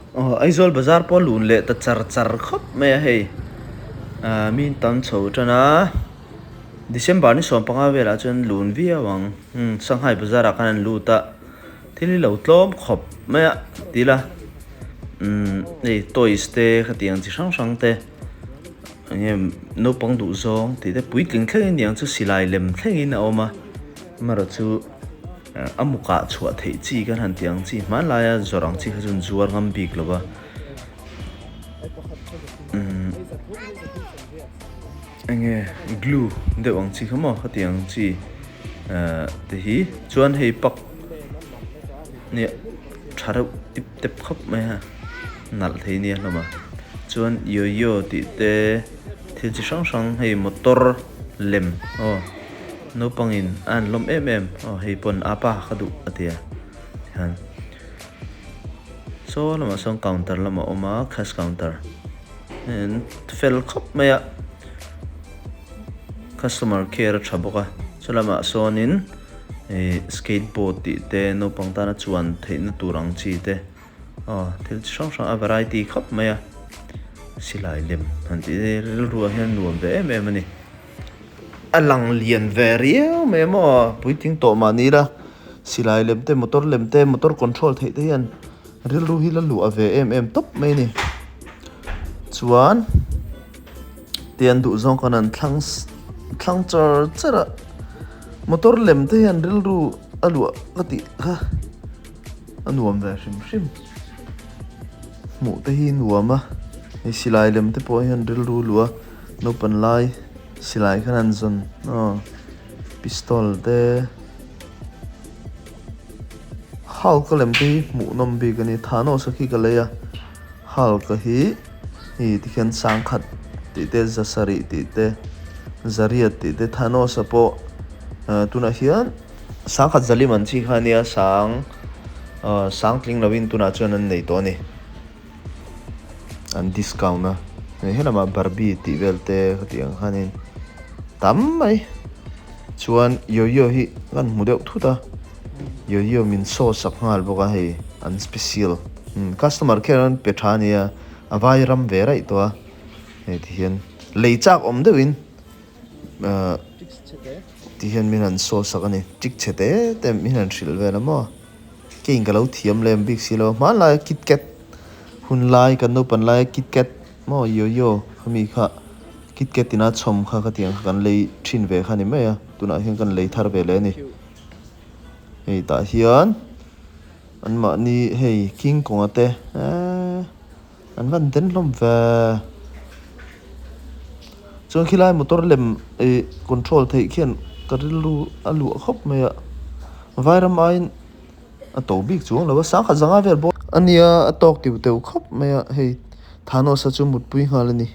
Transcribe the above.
Aw Aizawl bazar pawh a lun leh ta char char khawp mai a hei ah mi tam chho tan a December ni 15 velah chuan lun viau ang umm Sanghai bazar ah khan an lut a thil hi lo tlawm khawp mai a ti ila umm hei toys te khatiang chi hrang hrang te eng nge naupang duh zawng tih te puitling thlengin niang chu silai lem thlengin a awm a amaherawhchu. A mukah chhuah theih chi kan han tih ang chi hmanlaia zawrh ang chi kha chu an zuar ngam bik lo va umm eng nge glue deuh ang chi kha maw khati ang chi ahh te hi chuan hei pak nia tha reuh tip tep khawp mai a nalh thei nia hlawm a chuan yoyo tih te thil chi hrang hrang hei motor lem aw. Naupangin a an lawm em em aw hei pawn apa ka duh a ti a tihian saw lamah sawn counter lamah a awm a cash counter an fel khawp mai a customer care a tha bawk a chulamah sawnin ih skateboard tih te naupang tana chuan theihna tur ang chi te aw thil chi hrang hrang a variety khawp mai a silai lem han tih hi rilru ah hian nuam ve em em a ni. A lang lian ve riau mai maw puitling tawh mah ni ila silai lem te motor lem te motor control theih te hian rilru hi la luah ve em em tawp mai a ni chuan tian duh zawng khan an thlang thlang char char a motor lem te hian rilru a luah ka tih kha a nuam ve hrim hrim hmuh te hi nuam a hei silai lem te pawh hian rilru luah a. Naupan lai silai khan an zawn aw pistol te Hulk a lem te hi hmuh nawm bik a ni Thanos a khi ka lei a Hulk a hi hei tikhian sangkhat tih te zasarih tih te zariat tih te Thanos a pawh ah tunah hian sangkhat zalim an chi kha a nia sang ah sang tling lovin tunah chuan an nei tawh a ni. An discount a hei helamah barbie tih vel te ka tih ang khanin tam mai chuan yoyo hi kan hmu deuh thut a yoyo min show sak nghal bawk a hei an special customer care an pe tha ania a vai ram ve raih tawh a hei ti hian lei chak awm deuhin ahh ti hian min han show sak a ni tik chhe te te min han hrilh vel a maw. Keiin ka lo thiam lem bik si lo. Hmanlaia Kit Kat hun lai kan naupan laia Kit Kat maw yo-yo khami kha Kit Kat ina chhawm kha khatiang kha kan lei thin ve kha a ni mai a, tunah hian kan lei thar ve leh a ni. Hei tah hian anmahni hei King Kong-a te eee an van den hlawm ve. Chuan khilai motor lem ih control theih khian ka rilru a luah khawp mai a vairam aiin a to bik chuang lo a sangkhat zanga vel bawk a nia a tawk tiu teu khawp mai a hei Thanos-a chu mutpui nghal a ni.